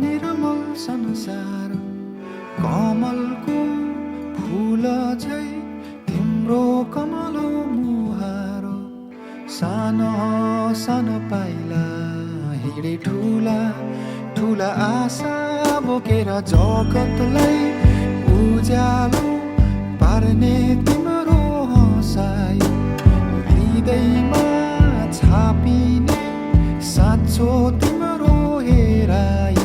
निर्मल संसार कमलको फूल झै तिम्रो कमलो मुहार सानो सानो पाइला हिँडे ठुला ठुला आशा बोकेर जगतलाई उज्यालो पार्ने तिम्रो हँसाइ हृदयमा छापिने साँचो तिम्रो हेराइ